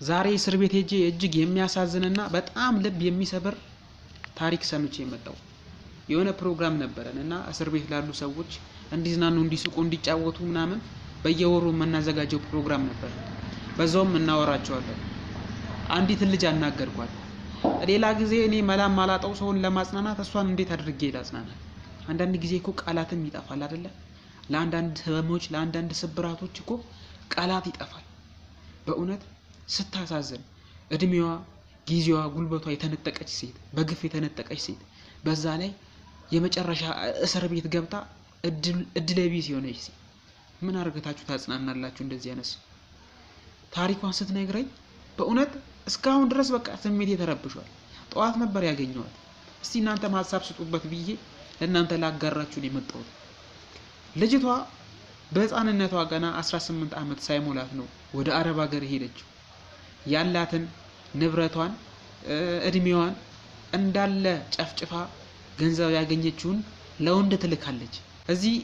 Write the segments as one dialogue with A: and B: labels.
A: ዛሬ እስር ቤት ሄጄ እጅግ የሚያሳዝንና በጣም ልብ የሚሰብር ታሪክ ሰምቼ የመጣው። የሆነ ፕሮግራም ነበረን እና እስር ቤት ላሉ ሰዎች እንዲዝናኑ፣ እንዲስቁ፣ እንዲጫወቱ ምናምን በየወሩ የምናዘጋጀው ፕሮግራም ነበር። በዛውም እናወራቸዋለን። አንዲትን ልጅ አናገርኳት። ሌላ ጊዜ እኔ መላም ማላጠው ሰውን ለማጽናናት እሷን እንዴት አድርጌ ላጽናናት? አንዳንድ ጊዜ እኮ ቃላትም ይጠፋል አይደለ? ለአንዳንድ ህመሞች፣ ለአንዳንድ ስብራቶች እኮ ቃላት ይጠፋል። በእውነት ስታሳዝን፣ እድሜዋ፣ ጊዜዋ፣ ጉልበቷ የተነጠቀች ሴት፣ በግፍ የተነጠቀች ሴት፣ በዛ ላይ የመጨረሻ እስር ቤት ገብታ እድለቢስ የሆነች ሴት ምን አርግታችሁ ታጽናናላችሁ? እንደዚህ አይነት ሰው ታሪኳን ስትነግረኝ በእውነት እስካሁን ድረስ በቃ ስሜቴ ተረብሿል። ጠዋት ነበር ያገኘኋት። እስቲ እናንተም ሀሳብ ስጡበት ብዬ ለእናንተ ላጋራችሁ ነው የመጣሁት። ልጅቷ በህፃንነቷ ገና 18 ዓመት ሳይሞላት ነው ወደ አረብ ሀገር ሄደችው። ያላትን ንብረቷን እድሜዋን እንዳለ ጨፍጭፋ ገንዘብ ያገኘችውን ለወንድ ትልካለች። እዚህ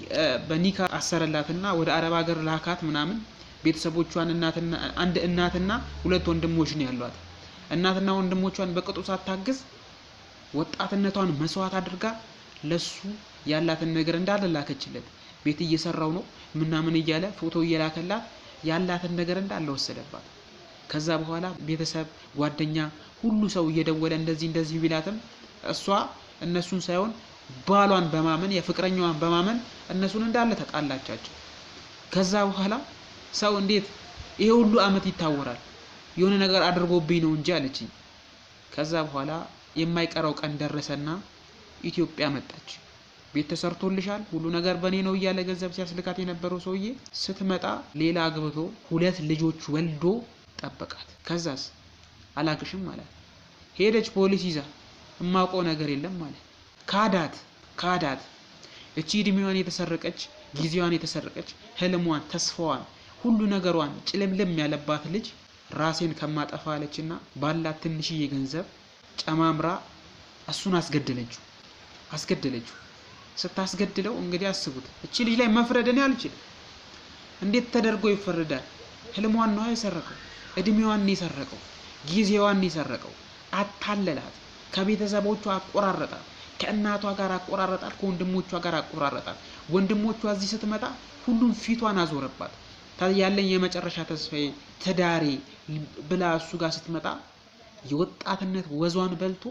A: በኒካ አሰረላትና ወደ አረብ ሀገር ላካት ምናምን። ቤተሰቦቿን እናትና አንድ እናትና ሁለት ወንድሞች ነው ያሏት። እናትና ወንድሞቿን በቅጡ ሳታግዝ ወጣትነቷን መስዋዕት አድርጋ ለሱ ያላትን ነገር እንዳለ ላከችለት። ቤት እየሰራው ነው ምናምን እያለ ፎቶ እየላከላት ያላትን ነገር እንዳለ ወሰደባት። ከዛ በኋላ ቤተሰብ፣ ጓደኛ፣ ሁሉ ሰው እየደወለ እንደዚህ እንደዚህ ቢላትም እሷ እነሱን ሳይሆን ባሏን በማመን የፍቅረኛዋን በማመን እነሱን እንዳለ ተጣላቻቸው። ከዛ በኋላ ሰው እንዴት ይሄ ሁሉ አመት ይታወራል? የሆነ ነገር አድርጎብኝ ነው እንጂ አለችኝ። ከዛ በኋላ የማይቀረው ቀን ደረሰና ኢትዮጵያ መጣች። ቤት ተሰርቶልሻል፣ ሁሉ ነገር በእኔ ነው እያለ ገንዘብ ሲያስልካት የነበረው ሰውዬ ስትመጣ ሌላ አግብቶ ሁለት ልጆች ወልዶ ጠበቃት። ከዛስ አላቅሽም ማለት ሄደች። ፖሊስ ይዛ እማውቀው ነገር የለም ማለት ካዳት ካዳት። እቺ እድሜዋን የተሰረቀች፣ ጊዜዋን የተሰረቀች፣ ህልሟን፣ ተስፋዋን፣ ሁሉ ነገሯን ጭልምልም ያለባት ልጅ ራሴን ከማጠፋ አለችና ባላት ትንሽዬ ገንዘብ ጨማምራ እሱን አስገደለችው አስገደለችው። ስታስገድለው እንግዲህ አስቡት፣ እቺ ልጅ ላይ መፍረድ እኔ አልችልም። እንዴት ተደርጎ ይፈረዳል? ህልሟን ነው የሰረቀው፣ እድሜዋን ነው የሰረቀው፣ ጊዜዋን ነው የሰረቀው። አታለላት፣ ከቤተሰቦቿ አቆራረጣት፣ ከእናቷ ጋር አቆራረጣት፣ ከወንድሞቿ ጋር አቆራረጣት። ወንድሞቿ እዚህ ስትመጣ ሁሉም ፊቷን አዞረባት። ያለኝ የመጨረሻ ተስፋዬ ትዳሬ ብላ እሱ ጋር ስትመጣ የወጣትነት ወዟን በልቶ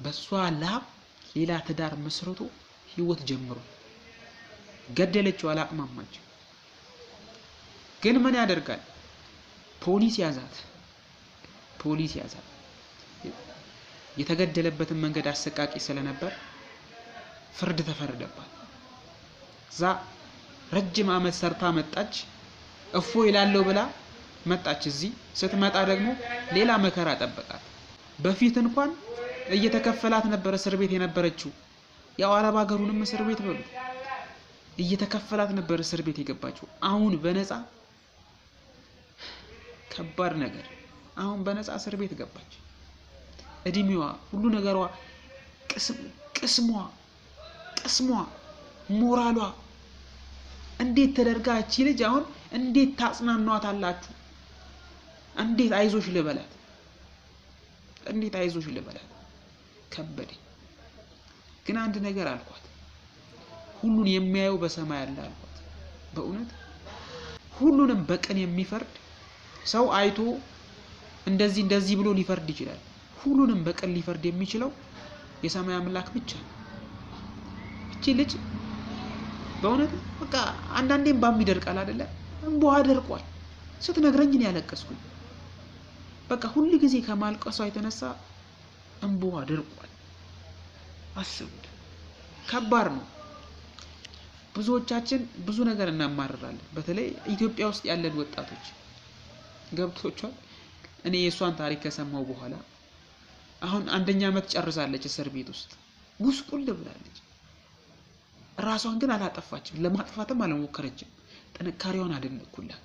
A: በሷ ላብ ሌላ ትዳር መስርቶ ህይወት ጀምሮ ገደለችው። አላቅማማች። ግን ምን ያደርጋል? ፖሊስ ያዛት። ፖሊስ ያዛት። የተገደለበትን መንገድ አሰቃቂ ስለነበር ፍርድ ተፈረደባት። እዛ ረጅም ዓመት ሰርታ መጣች። እፎ ይላለው ብላ መጣች። እዚህ ስትመጣ ደግሞ ሌላ መከራ ጠበቃት። በፊት እንኳን እየተከፈላት ነበር እስር ቤት የነበረችው። ያው አረብ ሀገሩንም እስር ቤት በሉት እየተከፈላት ነበር እስር ቤት የገባችው። አሁን በነፃ ከባድ ነገር፣ አሁን በነፃ እስር ቤት ገባች። እድሜዋ፣ ሁሉ ነገሯ፣ ቅስሟ ቅስሟ፣ ሞራሏ እንዴት ተደርጋ እቺ ልጅ አሁን እንዴት ታጽናኗታላችሁ? እንዴት አይዞሽ ልበላት? እንዴት አይዞሽ ልበላት? ከበደኝ። ግን አንድ ነገር አልኳት፣ ሁሉን የሚያየው በሰማይ አለ አልኳት። በእውነት ሁሉንም በቅን የሚፈርድ ሰው አይቶ እንደዚህ እንደዚህ ብሎ ሊፈርድ ይችላል። ሁሉንም በቅን ሊፈርድ የሚችለው የሰማይ አምላክ ብቻ ነው። እቺ ልጅ በእውነት በቃ አንዳንዴም እንባም ይደርቃል አይደለ? እንባዋ ደርቋል። ስትነግረኝ ነው ያለቀስኩኝ። በቃ ሁል ጊዜ ከማልቀሷ የተነሳ እንባዋ ደርቋል። አስቡት፣ ከባድ ነው። ብዙዎቻችን ብዙ ነገር እናማርራለን። በተለይ ኢትዮጵያ ውስጥ ያለን ወጣቶች ገብቶቿል። እኔ የእሷን ታሪክ ከሰማው በኋላ አሁን አንደኛ ዓመት ጨርሳለች እስር ቤት ውስጥ ጉስቁል ብላለች። ራሷን ግን አላጠፋችም፣ ለማጥፋትም አልሞከረችም። ጥንካሬዋን አደነቅኩላት።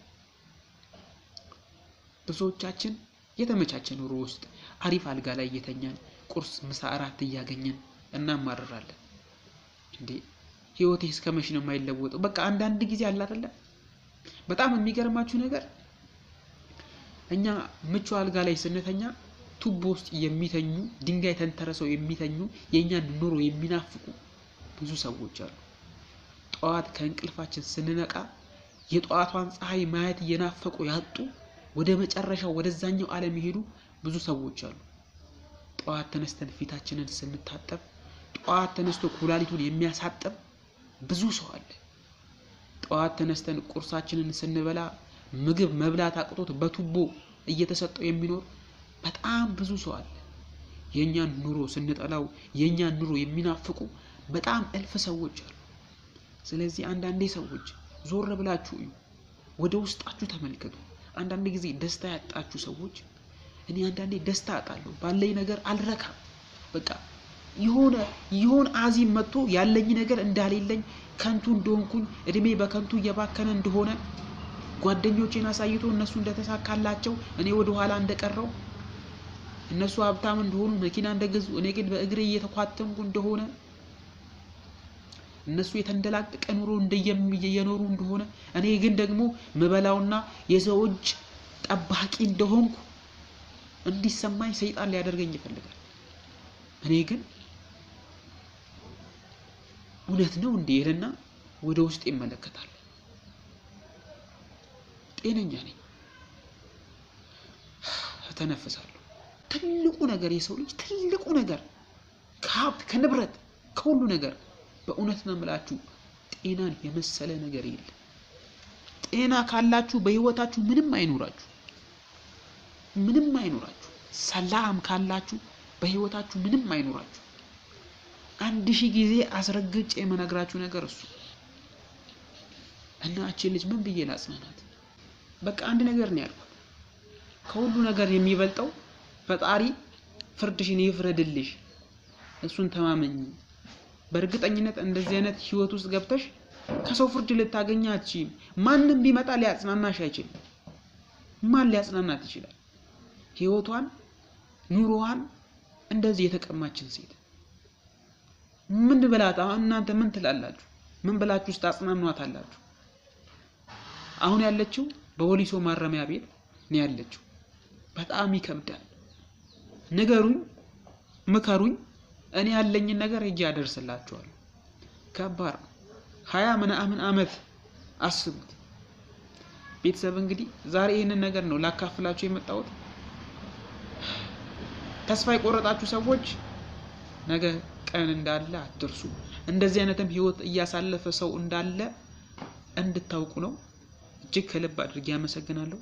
A: ብዙዎቻችን የተመቻቸ ኑሮ ውስጥ አሪፍ አልጋ ላይ እየተኛን ቁርስ፣ ምሳ፣ እራት እያገኘን እናማርራለን። እንዴ ህይወቴ እስከ መቼ ነው የማይለወጠው? በቃ አንዳንድ ጊዜ አለ አይደለ? በጣም የሚገርማችሁ ነገር እኛ ምቹ አልጋ ላይ ስንተኛ ቱቦ ውስጥ የሚተኙ፣ ድንጋይ ተንተረሰው የሚተኙ፣ የእኛን ኑሮ የሚናፍቁ ብዙ ሰዎች አሉ። ጠዋት ከእንቅልፋችን ስንነቃ የጠዋቷን ፀሐይ ማየት እየናፈቁ ያጡ፣ ወደ መጨረሻው ወደዛኛው ዓለም የሄዱ ብዙ ሰዎች አሉ። ጠዋት ተነስተን ፊታችንን ስንታጠብ ጠዋት ተነስቶ ኩላሊቱን የሚያሳጥብ ብዙ ሰው አለ። ጠዋት ተነስተን ቁርሳችንን ስንበላ ምግብ መብላት አቅቶት በቱቦ እየተሰጠው የሚኖር በጣም ብዙ ሰው አለ። የእኛን ኑሮ ስንጠላው የእኛን ኑሮ የሚናፍቁ በጣም እልፍ ሰዎች አሉ። ስለዚህ አንዳንዴ ሰዎች ዞር ብላችሁ እዩ፣ ወደ ውስጣችሁ ተመልከቱ። አንዳንድ ጊዜ ደስታ ያጣችሁ ሰዎች፣ እኔ አንዳንዴ ደስታ አጣለሁ፣ ባለኝ ነገር አልረካም። በቃ የሆነ የሆነ አዚም መጥቶ ያለኝ ነገር እንዳሌለኝ፣ ከንቱ እንደሆንኩኝ፣ እድሜ በከንቱ እየባከነ እንደሆነ ጓደኞቼን አሳይቶ እነሱ እንደተሳካላቸው እኔ ወደ ኋላ እንደቀረው፣ እነሱ ሀብታም እንደሆኑ፣ መኪና እንደገዙ እኔ ግን በእግሬ እየተኳተምኩ እንደሆነ፣ እነሱ የተንደላቀቀ ኑሮ እየኖሩ እንደሆነ እኔ ግን ደግሞ ምበላውና የሰው እጅ ጠባቂ እንደሆንኩ እንዲሰማኝ ሰይጣን ሊያደርገኝ ይፈልጋል። እኔ ግን እውነት ነው እንዴ ይልና ወደ ውስጥ ይመለከታል። ጤነኛ ነኝ፣ እተነፍሳለሁ። ትልቁ ነገር የሰው ልጅ ትልቁ ነገር ከሀብት፣ ከንብረት፣ ከሁሉ ነገር በእውነት ነው የምላችሁ ጤናን የመሰለ ነገር የለም። ጤና ካላችሁ በህይወታችሁ ምንም አይኖራችሁ፣ ምንም አይኖራችሁ። ሰላም ካላችሁ በህይወታችሁ ምንም አይኖራችሁ። 1000 ጊዜ አስረግጬ የምነግራችሁ ነገር እሱ እና እቺ ልጅ ምን ብዬ ላጽናናት? በቃ አንድ ነገር ነው ያልኳት። ከሁሉ ነገር የሚበልጠው ፈጣሪ ፍርድሽን ይፍረድልሽ፣ እሱን ተማመኝ። በእርግጠኝነት እንደዚህ አይነት ህይወት ውስጥ ገብተሽ ከሰው ፍርድ ልታገኝ አትችይም። ማንም ቢመጣ ሊያጽናናሽ አይችልም። ማን ሊያጽናናት ይችላል? ህይወቷን፣ ኑሮዋን እንደዚህ የተቀማችን ሴት ምን ብላት? አሁን እናንተ ምን ትላላችሁ? ምን ብላችሁ ውስጥ አጽናኗታላችሁ? አሁን ያለችው በወሊሶ ማረሚያ ቤት ነው ያለችው። በጣም ይከብዳል። ንገሩኝ፣ ምከሩኝ፣ እኔ ያለኝን ነገር ሄጄ አደርስላችኋለሁ። ከባድ ነው። 20 ምናምን አመት አስቡት። ቤተሰብ እንግዲህ ዛሬ ይህንን ነገር ነው ላካፍላችሁ የመጣሁት። ተስፋ የቆረጣችሁ ሰዎች ነገ ቀን እንዳለ አትርሱ። እንደዚህ አይነትም ህይወት እያሳለፈ ሰው እንዳለ እንድታውቁ ነው። እጅግ ከልብ አድርጌ አመሰግናለሁ።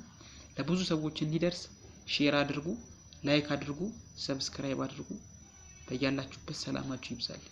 A: ለብዙ ሰዎች እንዲደርስ share አድርጉ፣ like አድርጉ፣ subscribe አድርጉ። በያላችሁበት ሰላማችሁ ይብዛል።